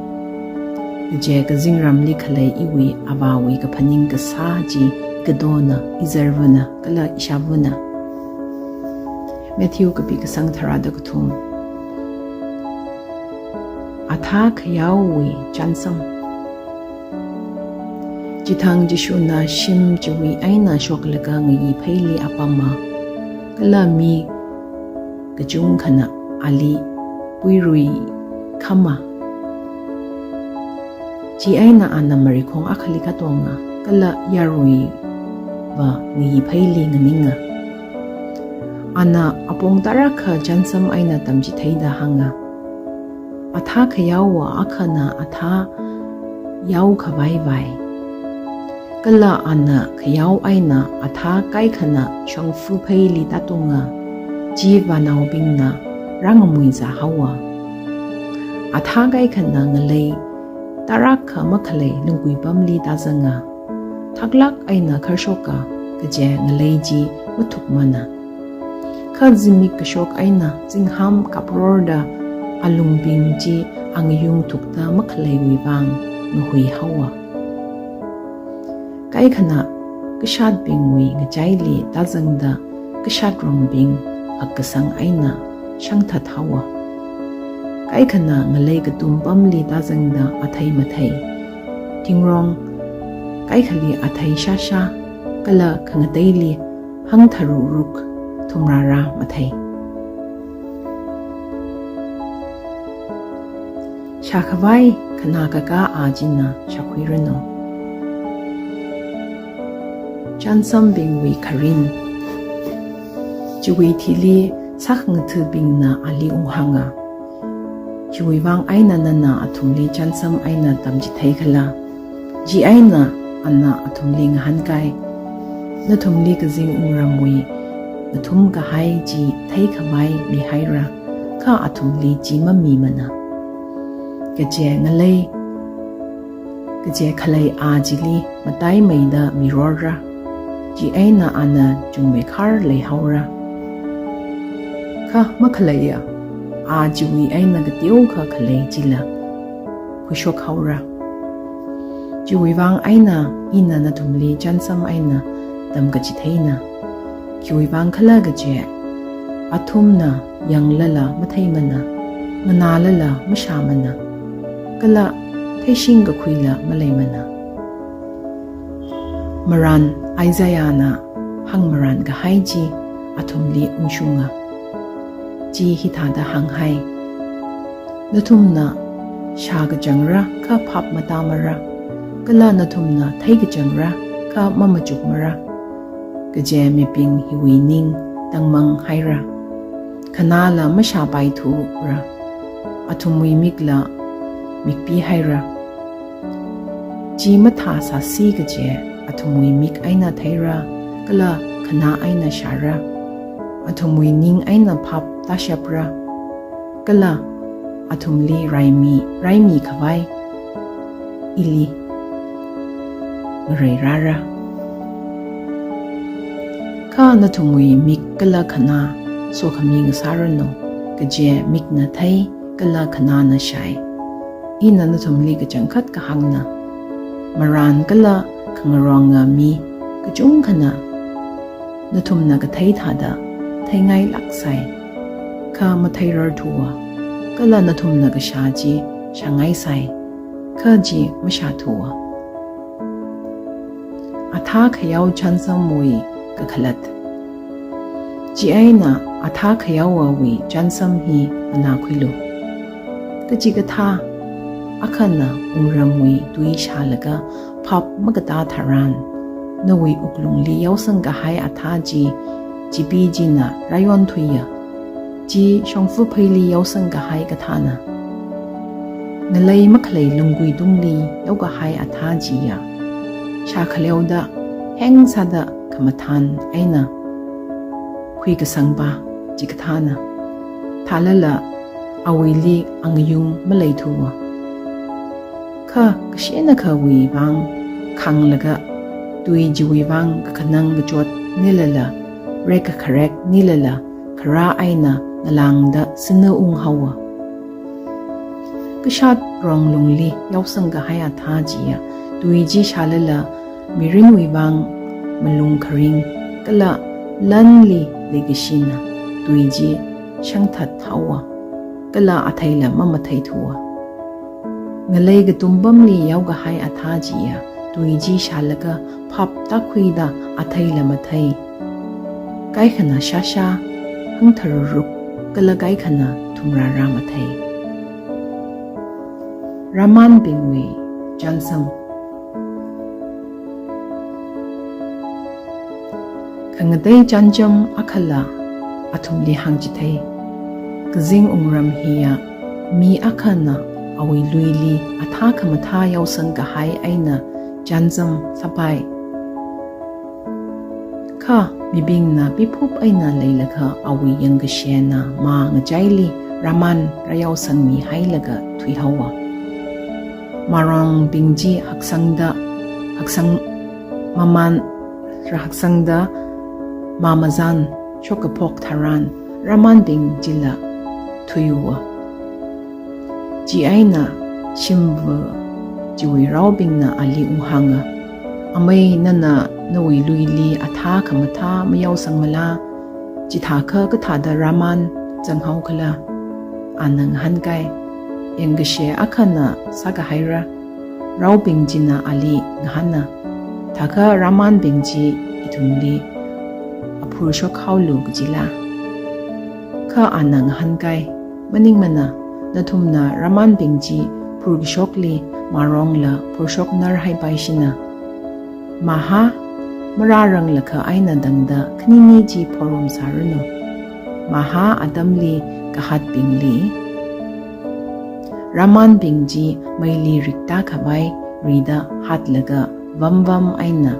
Kaje kazingramli khalei iwui Avāwui kaphaning kasā chi katona, izarvana kala ishāvana. Matthew kapi kasang tharāda kathum. Athā khayaowui chānsam. Chithang Jishuna shim chiwui eina shoklaga ngayi pheili apama, kala mi kachungkhana ali puiruikhama. Chieina ana marikhong akhali katonga, kala yaruiva ngayi pheili nganinga. Ana apong tarākha chānsam eina tamchitheida hānga, athā khayaowa akhana athā yaokhavai vai. Kala ana khayao eina athā kaikhana shongfa pheili tātunga. chi vānaobingna rāngamuizā haowa. Athā kaikhana ngalei tarākha makhalei lunggui pamli tāzanga. Thaklāk eina kharshoka kaje ngalei chi mathukmana. Kha zimik kashok eina zingham kaprorda alungbing chi angayung thukta makhaleiwui vang ngahui haowa. Kaikhana kashatbingwui ngachaili tāzangda kashatrongbing hakkasang eina shangthat haowa. Kaikhana ngalei katum pamli tāzangda athei mathei, thingrong kaikhali athei shāshā, kala khangateili hangtharuruk thumrāra mathei. Shākhavai khanā kakā a china shākhuiranu. Chānsambingwui kharing. Chiwui thili sākhangathabingna ali unghānga. Chiwui vang eina nana athumli chānsam eina tamchithei khala? Chieina ana athumli ngahānkai, nathumli kazing wungramwui ngathum kahai chi theikhavai mihaira, kha athumli chi mamimana. Kaje ngalei, kaje khalei a chili mataimeida mirorra, chieina ana chungmeikhar leihaora. Kha makhaleiya a chiwui eina kateokha khalei chila khuishok haora. Chiwui vang eina ina nathumli chānsam eina tamkachitheina. Khiwui vang khala kaje, athumna yanglala matheimana, nganālala mashāmana, kala theishing kakhuila maleimana. Marān Isaiahna hāngmarān kahai chi athumli ungshunga. Chi hithāda hānghai: Nathumna shākachangra kha phap matāmara, kala nathumna theikachangra kha mamachukmara. Kaje mibing hiwui ning tangmang haira, khanāla mashāpaithura, athumwui mikla mikpi haira. Chi mathāsāsi kaje athumwui mik eina theira, kala khanā eina shāra, athumwui ning eina phap tāshapra, kala athumli raimi, raimikhavai ili ngarei rāra. Kha nathumwui mik kala khanā sokhami ngasāranu, kaje mikna thei kala khanāna shāi. Ina nathumli kachangkhat kahāngna, marān kala khangaronga mi kachungkhana nathumna kathei thāda theingailāksai, kha matheirarthuwa, kala nathumna kashā chi shāngaisai, kha chi mashāthuwa. Athā khayao chānsamwui kakhalat. Chieina athā khayaoawui chānsam hi nganākhuilu. Kachikathā akhana wungramwui tui shālaga phap makatā tharan, nawui wuklungli yaosang kahai athā chi chipi china rayonthuiya. Chi shongfa pheili yaosang kahai kathāna. Ngalei makhalei lunggui tungli yaokahai athā chiya, shākhaleoda hengsāda khamathān eina khuikasangpa chikathāna. Thālala awuili angayung maleithuwa. Kha kashenakhawui vang khānglaga, tui chiwui vang kakhanang kachot nilala, rek kakharek nilala, kharā eina ngalāngda sina unghaowa. Kashat ronglungli yaosang kahai athā chiya, tui chi shālala mirinwui vang malung kharing kala lanli leikashina tui chi shangthat haowa, kala atheila mamatheithuwa. Ngalei katumpamli yaokahai athā chiya, tui chi shālaga phap tākhuida atheila mathei, kaikhana shāshā, hangtharuruk, kala kaikhana thumrāra mathei. Rāmanbingwui chānsam. Khangatei chānjam akhala athumli hāngchithei. Kazing wungram hiya mi akhana awui luili athā khamathā yaosang kahai eina chānjam sāpai. Kha Mibingna piphup eina leilakha awui yangkashena mā ngachaili Raman rāyaosangmi hailaga thuihaowa. Mārongbing chi haksangda, haksang maman, haksangda mā mazan shokkaphok tharan Ramanbing chila thuiuwa. Chieina shimva chiwui raobingna ali unghānga, "Amei, nana nawui luili athā khamathā mayaosangmala? Chithākha kathāda Raman zanghao khala?" Ana ngahānkai, "Yangkashe akhana sākahaira." Raobing china ali ngahāna, "Thākha Ramanbing chi ithumli aphurshok haolu kajila?" Kha ana ngahānkai, "Maningmana, nathumna Ramanbing chi phurkashokli mārongla phurshoknar haipaishina. Maha marāranglakha eina tangda khanini chi phorumsāranu. Maha atamli kahatbingli Ramanbing chi meili rikta khavai rida hatlaga vamvam eina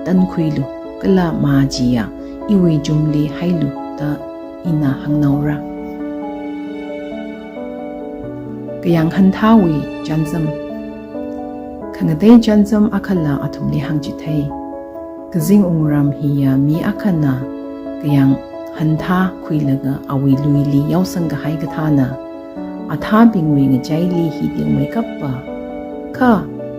tankhuilu, kala mā chiya iwui chumli hailu da ina hāngnaora." Kayānghanthāwui chānjam. Khangatei chānjam akhala athumli hāngchithei. Kazing wungram hiya mi akhana kayānghanthā khuilaga awui luili yaosang kahai kathāna. Athābingwui ngachaili hi tingmeikappa, kha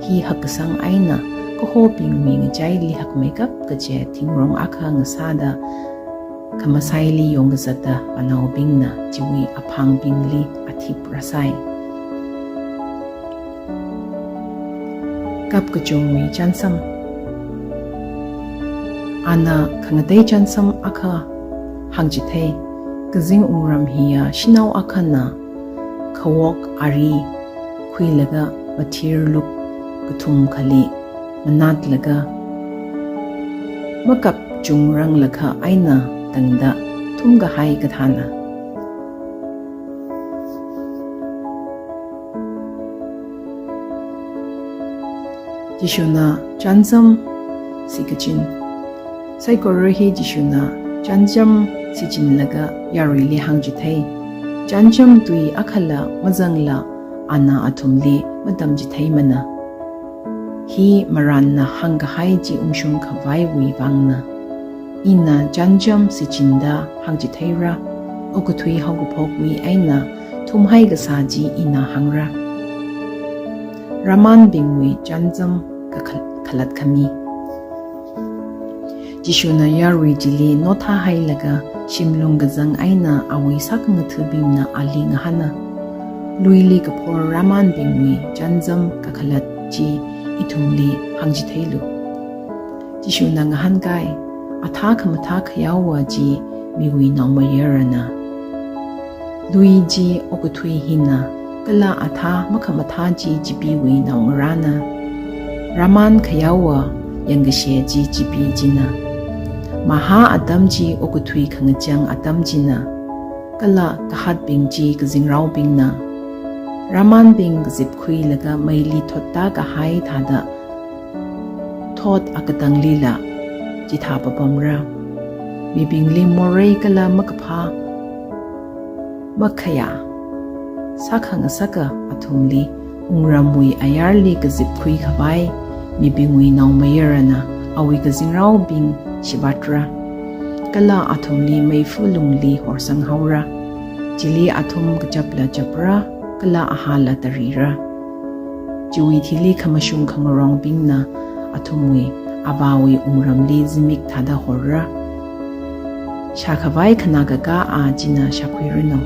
hi hakkasang eina kahobingwui ngachaili hakmeikap kaje thingrong akha ngasāda, khamasaili yongkazata anaobingna chiwui aphangbingli athip rāsai. Kapkachungwui chānjam. Ana khangatei chānjam akha hāngchithei. Kazing wungram hiya shanao akhana khawok ari khuilaga mathirluk kathum khali manatlaga makapchungranglakha eina tangda thumkahai kathāna. Jishuna chānjam shichin. Saikora hi Jishuna chānjam shichinlaga yaruili hāngchithei. Chānjam tui akhala mazangla ana athumli matamchitheimana. Hi marānna hāngkahai chi ungshung khavaiwui vangna. Ina chānjam shichinda hāngchitheira, okathui haokaphokwui eina thumhai kasā chi ina hāngra. Ramanbingwui chānjam kakhal-, khalatkhami. Jishuna yarui chili nothahailaga shimlung kazang eina awui sākhangathabingna ali ngahāna, "Luili kaphor Ramanbingwui chānjam kakhalat chi ithumli hāngchitheilu." Jishuna ngahānkai, "Athā khamathā khayaowa chi miwui naomayarana. Lui chi okathui hina, kala athā makhamathā chi Chipeewui naongarāna. Raman khayaowa yangkashe chi Chipee china. Maha atam chi okathui khangachang atam china, kala kahatbing chi kazingraobingna. Ramanbing kazipkhuilaga meili thotta kahai thāda thot akatanglila chithā papamra. Mibingli morei kala makaphā makhayā sākhangasaka athumli, wungramwui ayarli kazipkhui khavai mibingwui naomayarana awui kazingraobing shivatra, kala athumli meifa lungli horsanghaora. Chili athum kachapla chapra, kala ahāla tarira. Chiwui thili khamashung khangarongbingna athumwui avāwui wungramli zimik thāda horra. Shākhavai khanā kakā a china shākhuiranu."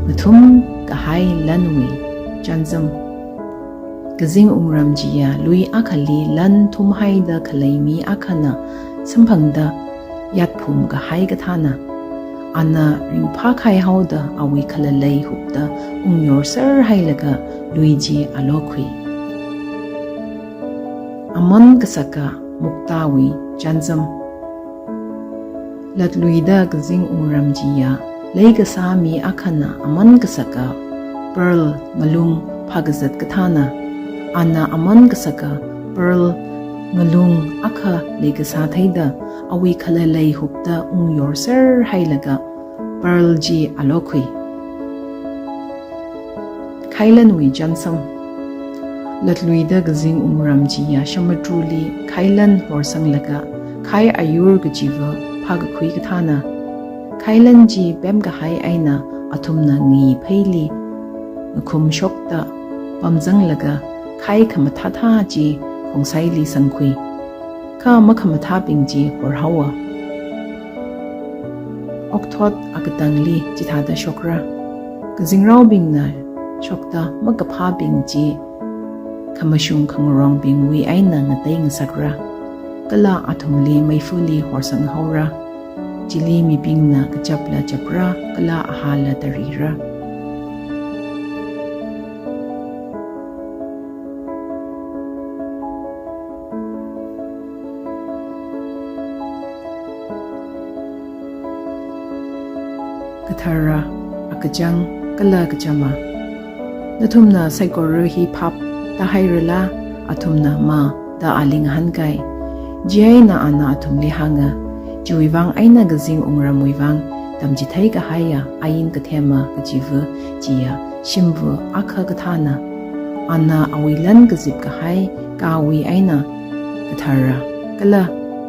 Ngathumkahai lanwui chānjam. Kazing wungram chiya lui akhali lan thumhaida khalei mi akhana samphangda yatphum kahai kathāna. Ana ringphākhai haoda awui khalalei hupta ungyorserhailaga lui chi alokhui. Aman kasaka muktawui chānjam. Latluida kazing wungram chiya leikasā mi akhana aman kasaka pearl ngalung phākazat kathāna. Ana aman kasaka pearl ngalung akha leikasā theida awui khalalei hupta ungyorser hailaga pearl chi alokhui. Khailanwui chānsam. Latluida kazing wungram chiya shamadruli khailan horsanglaga khai ayur kachiva phākakhui kathāna. Khailan chi pemkahai eina athumna ngayipheili ngakhumshokta pamzanglaga khai khamathāthā chi khongsaili sangkhui. Kha makhamathābing chi horhaowa. Okthot akatangli chithāda shokra. Kazingraobingna shokta makaphābing chi khamashung khangarongbingwui eina ngateingasakra. Kala athumli meifali horsanghaora. Chili mibingna kachapla chapra, kala ahāla tarira. Kathara, akachang, kala kachama. Nathumna saikora hi phap tāhairala? Athumna ma da ali ngahānkai. Chieina ana athumli hānga, chiwui vang eina kazing wungramwui vang tamchithei kahaiya ain kathema kachiva chiya shimva akha kathāna. Ana awui lan kazip kahai kawui eina kathara kala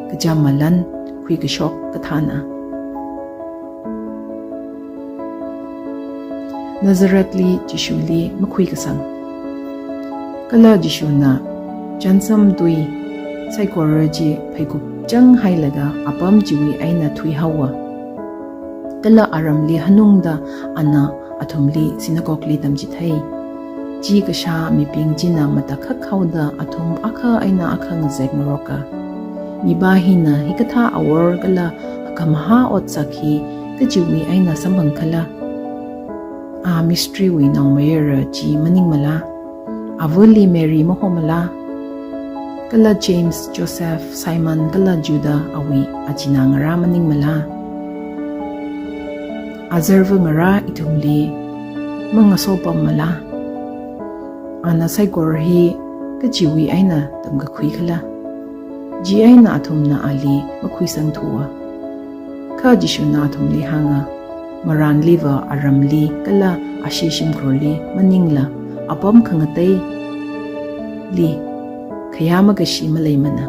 kachama lan khuikashok kathāna. Nazarethli Jishuli makhuikasang. Kala Jishuna chānsam tui saikora chi pheikupchang hailaga apam chiwui eina thuihaowa. Kala aramli hanungda ana athumli synagogue li tamchithei. Chi kashā mibing china matakhak haoda athum akha eina akha ngazek ngaroka. Mipā hina hikathā awor kala akhamahā otsak hi kachiwui eina samphangkhala? A mystery wui naomayara chi maningmala? Avali Mary mahomala? Kala James, Joseph, Simon kala Judah awui achinā ngarā maningmala? Azarva ngarā ithumli mangasopammala? Ana saikora hi kachiwui eina tamkakhuikhala? Chieina athumna ali makhuisangthuwa. Kha Jishuna athumli hānga, marānliva aramli kala ashee shimkhurli maningla apam khangateili khayā makashi maleimana.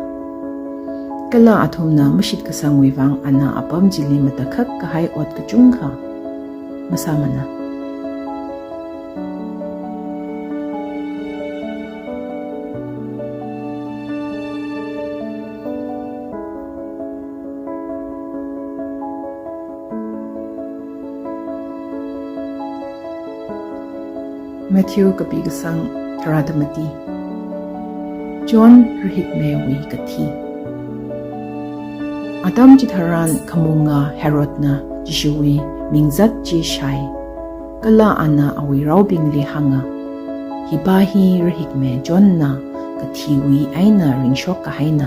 Kala athumna mashitkasangwui vang ana apam chili matakhak kahai ot kachungkha masāmana. Matthew kapi kasang tharāda mati. John Rahikmewui kathi. Atam chitharan khamunga Herodna Jishuwui mingzat chi shāi. Kala ana awui raobingli hānga, hipā hi Rahikme Johnna kathiwui eina ringshok kahaina.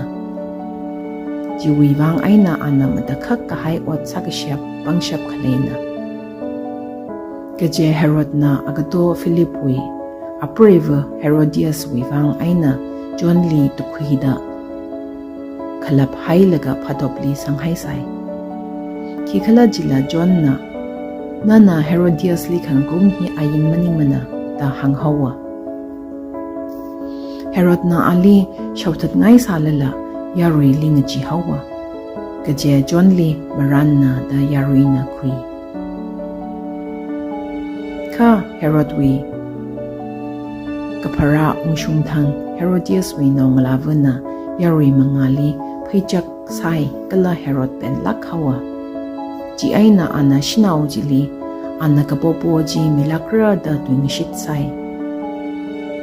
Chiwui vang eina ana matakhak kahai ot sākashap pangshap khaleina. Kaje Herodna agato Philipwui apreiva Herodiaswui vang eina Johnli tukhuida khalap hailaga phatopli sanghaisai. Khikhalajila Johnna, nana Herodiasli khangarum hi ain maningmana da hānghaowa. Herodna ali shaothatngai sālala yaruili ngacheehaowa. Kaje Johnli marānna da yaruina khui. Kha Herodwui kapharā ungshung thang Herodiaswui naongalāvana yarui mangāli pheichak sai kala Herod penlāk haowa. Chieina ana shanao chili ana kapopo chi milākra da tuingashit sai.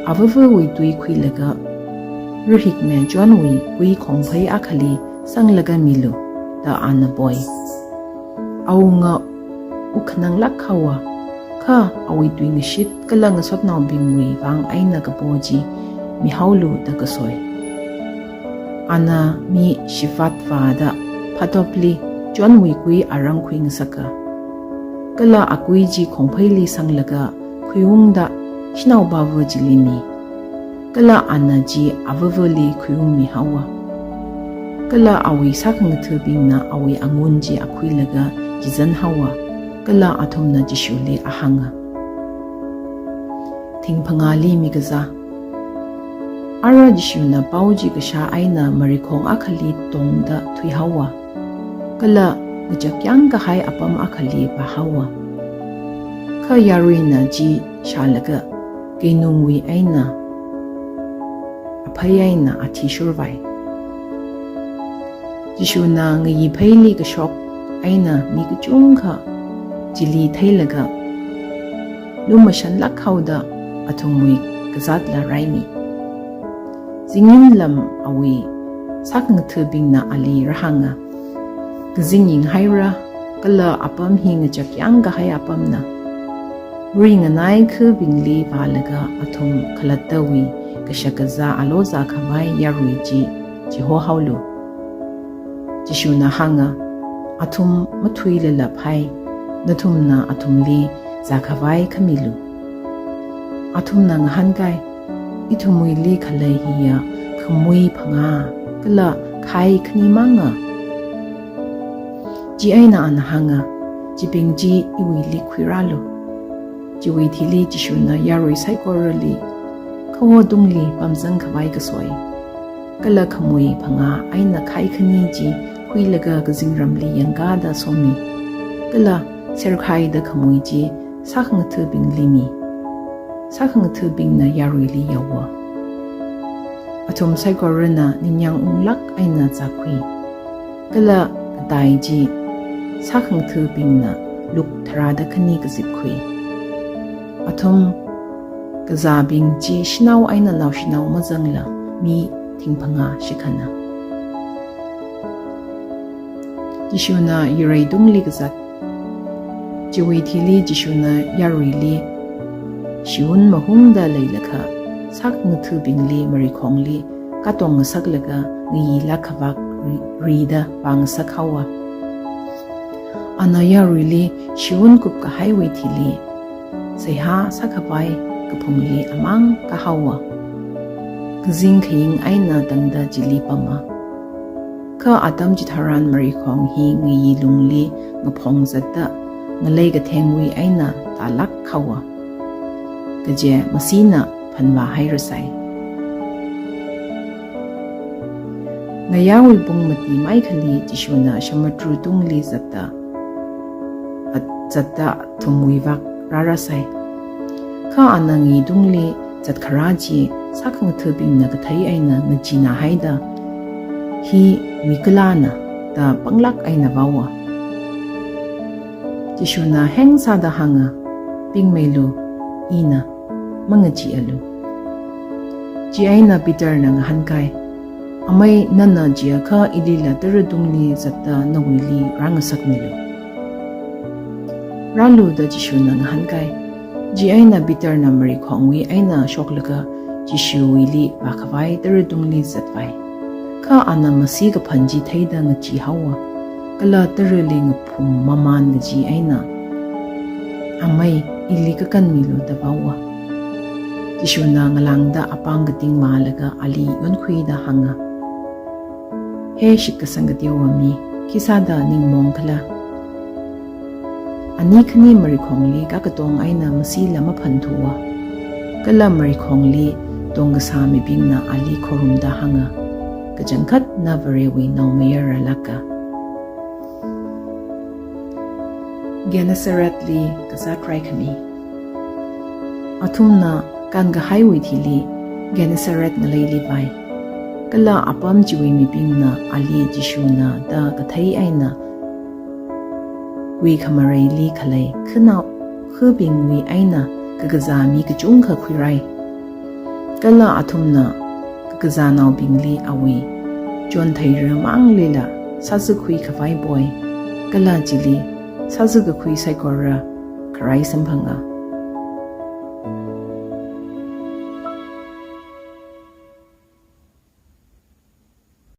Avavawui tui khuilaga Rahikme Johnwui kui khongphei akhali sanglaga milu da ana poi. Awunga wuk khananglāk haowa, kha awui tuingashit kala ngasotnaobingwui vang eina kapo chi mihaolu da kasoi. Ana mi shivat vāda phatopli Johnwui kui arang khuingasaka. Kala akui chi khongpheili sanglaga khuiungda shanaopava chili mi. Kala ana chi avavali khuiungmi haowa. Kala awui sākhangathabingna awui angun chi akhuilaga chizan haowa, kala athumna Jishuli ahānga. Thingphangāli mikazā. Ara Jishuna pao chi kashā eina marikhong akhali tongda thuihaowa, kala ngachakyang kahai apam akhali vāhaowa. Kha yaruina chi shālaga keinungwui eina aphei eina athishurvai. Jishuna ngayi pheili kashok eina mi kachungkha chili theilaga lumashanlāk haoda athumwui kazatla raimi. Zingin lam awui sākhangathabingna ali rāhānga, kazing yinghaira, kala apam hi ngachakyang kahai apamna. Ringanai khabingli vālaga athum khalattawui kashakazā alo zākhavai yarui chi chihohaolu. Jishuna hānga, athum mathuilala phai, nathumna athumli zākhavai khamilu. Athumna ngahānkai, ithumwuili khalei hiya khamui phangā kala khai khanimanga. Chieina ana hānga, chibing chi iwuili khuirālu. Chiwui thili Jishuna yarui saikorali khawo tungli pamzang khavai kasoi, kala khamui phangā eina khai khani chi khuilaga kazingramli yangkāda somi, kala serkhaida khamui chi sākhangathabingli mi. Sākhangathabingna yaruili yaowa. Athum saikorana ningyāng unglāk eina zākhui, kala katai chi sākhangathabingna luk tharāda khani kazipkhui. Athum kazābing chi shanao eina naoshinao mazangla mi thingphangā shikhana. Jishuna yirei tungli kazat. Chiwui thili Jishuna yaruili shiwun mahungda leilakha sākhangathabingli marikhongli katong ngasaklaga ngayilāk khavak ri-, rida vāngasak haowa. Ana yaruili shiwun kupkahaiwui thili seihā sākhavai kaphungli amang kahaowa. Kazing khaying eina tangda chili pama. Kha atam chitharan marikhong hi ngayi lungli ngaphong zatda ngalei kathengwui eina tālāk haowa. Kaje masina phanvāhairasai. Ngayāwui pung mati maikhali Jishuna samudru tungli zatda, at-, zatda athumwui vak rārāsai. Kha ana ngayi tungli zatkharā chi sākhangathabingna kathei eina ngacheenā haida, hi mi kalāna da panglāk eina vāowa. Jishuna hengsāda hānga, pingmeilu, ina, mangacheealu. Chieina Peterna ngahānkai, amei nana chiakha ilila tara tungli zatda nawuili rāngasakmilu. Rālu da Jishuna ngahānkai. Chieina Peterna marikhongwui eina shoklaga Jishuwuili vākhavai tara tungli zatvai. Kha ana masi kaphan chi theida ngachee haowa, kala tarali ngaphum mamān kaji eina, amei, ili kakanmilu da vāowa. Jishuna ngalāngda apāng kating mālaga ali yonkhuida hānga, he shitkasang kateowa mi, khisāda ningmaong khala? Ani khani marikhongli kakatong eina masila maphanthua. Kala marikhongli tongkasā mibingna ali khorumda hānga, kachangkhatna Varewui naomayaralāka. Gennesaretli kazāt raikhami. Athumna kānkahaiwui thili Gennesaret ngaleili vai. Kala apam chiwui mibingna ali Jishuna da kathei eina huikhamareili khalei khanao khabingwui eina kakazā mi kachungkha khuirai. Kala athumna kakazānaobingli awui chontheira manglila sāzakhui khavai poi, kala chili sāzakakhui saikora kharai samphanga.